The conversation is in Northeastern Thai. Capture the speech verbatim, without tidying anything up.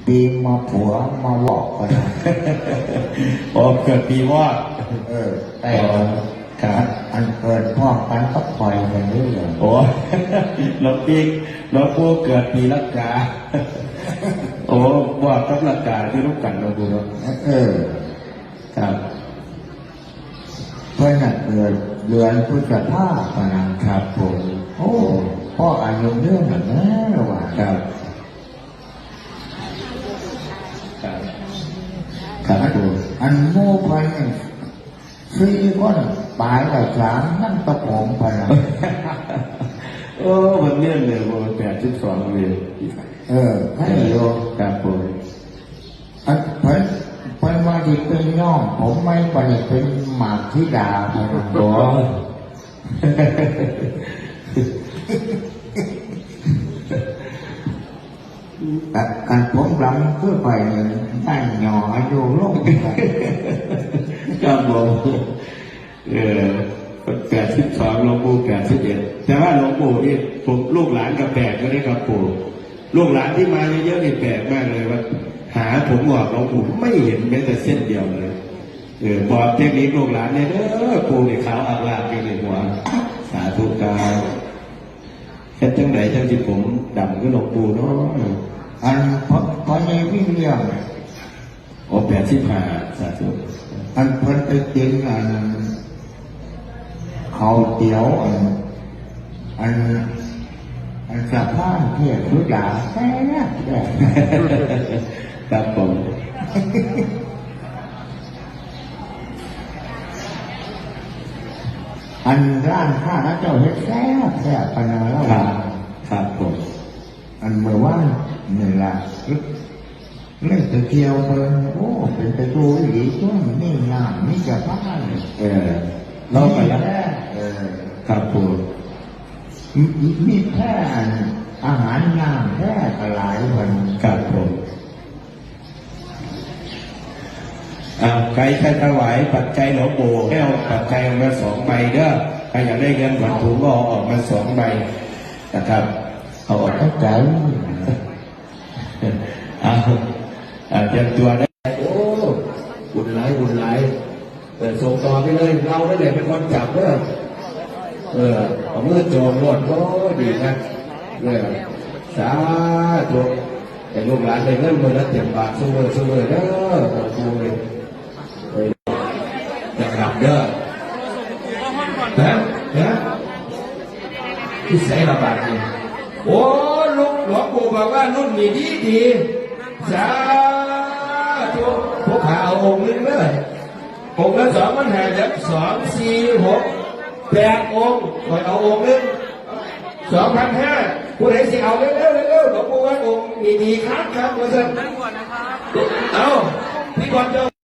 ปีมาผัวมาบอกกันนะ โอ้ เกิดปีวอก เออ แต่ อ๋อ ครับ อันเกิดพร้อมกันก็ปล่อยกันเรื่อย โอ้ หลวงพี่ หลวงปู่เกิดปีละกา โอ้ วอกกับละกาที่รู้กัน หลวงปู่เนาะ เออ ครับ เพิ่นน่ะเกิดเดือนพฤษภาปะนะครับผม โอ้ พ่ออายุเยอะหน่อยนะระหว่าง ครับ ครับ ครับผม อันหมู่เพิ่นนี่สี่คนปลายกับสามนั่นตะผมพะนะ โอ้ วันนี้เลย วันแปดสิบสองเลย เออ ให้อยู่ ครับผม อันเพิ่น เพิ่นว่าที่เป็นน้องผมไหม บ่ได้เป็นหมากธิดาผม อ๋อ แต่การผมหลังคือไปเนี่ยได้หย่ออายุลงไป ครับผม เออ แปดสิบสอง หลวงปู่ แปดสิบเอ็ด แต่ว่าหลวงปู่นี่ ผม ลูกหลานก็แปลกก็ได้ครับปู่ ลูกหลานที่มาเยอะๆนี่แปลกมากเลยว่า หาผมบอกหลวงปู่ไม่เห็นแม้แต่เส้นเดียวเลย เออ บอกเทคนิคลูกหลานเนี่ยเด้อ ปู่นี่ขาวอารามอยู่ในหัว สาธุครับ เฮ็ดจังใดจังสิผมดำคือหลวงปู่เนาะ อันพ่อ พ่อใหญ่วิลเลียม โอ้ แปดสิบห้า สาธุ อันเพิ่นไปกินอัน เขาวเตี๋ยวอัน อัน อันสะพานเทพสุดาแซ่บแซ่บ ครับผม อันร้านค้าเขาเจ้าเฮ็ดแซ่บแซ่บปานนั้นแล้ว ครับ ครับผม อันเมื่อวานนี่ล่ะ เลยไปเที่ยวเบิ่ง โอ้ เป็นตาอยู่อีหลีตั๊ว มีน้ำ มีสะพาน เออ เราไปละ เออ ครับผม มี มีแพร่อาหารน้ำแพร่ก็หลายวัน ครับผม อ่า ใครจะถวายปัจจัยหลวงปู่ให้เอาปัจจัยออกมาสองใบเด้อ ใครอยากได้เงินขวัญถุงก็เอาออกมาสองใบนะครับ เอาออก เข้าใจ เอา อ่า เตรียมตัวได้ โอ้ บุญหลาย บุญหลาย เออ ส่งต่อไปเลย เรานั่นแหละเป็นคนจับเด้อ เออ เอามือโจมโลด โอ้ ดีนะ เออ สาธุ ให้ลูกหลานได้เงินมื้อละเจ็ดบาท ซุมื้อ ซุมื้อเด้อ ขอบคุณเลย เออ นะครับเด้อ นะ นะ ที่ใส่ละบาทนี่ โอ้ ลูกหลวงปู่บอกว่ารุ่นนี้ดีดี สาธุ พวกข้าเอาองค์หนึ่งเด้อ องค์ละสองพันห้า จัก สอง สี่ หก แปด องค์ ข้อยเอาองค์หนึ่ง สองพันห้า ผู้ใดสิเอาเร็วๆ เร็วๆ หลวงปู่ว่าองค์นี้ดีคักครับ ว่าซั่น เอา พี่บอลเจ้า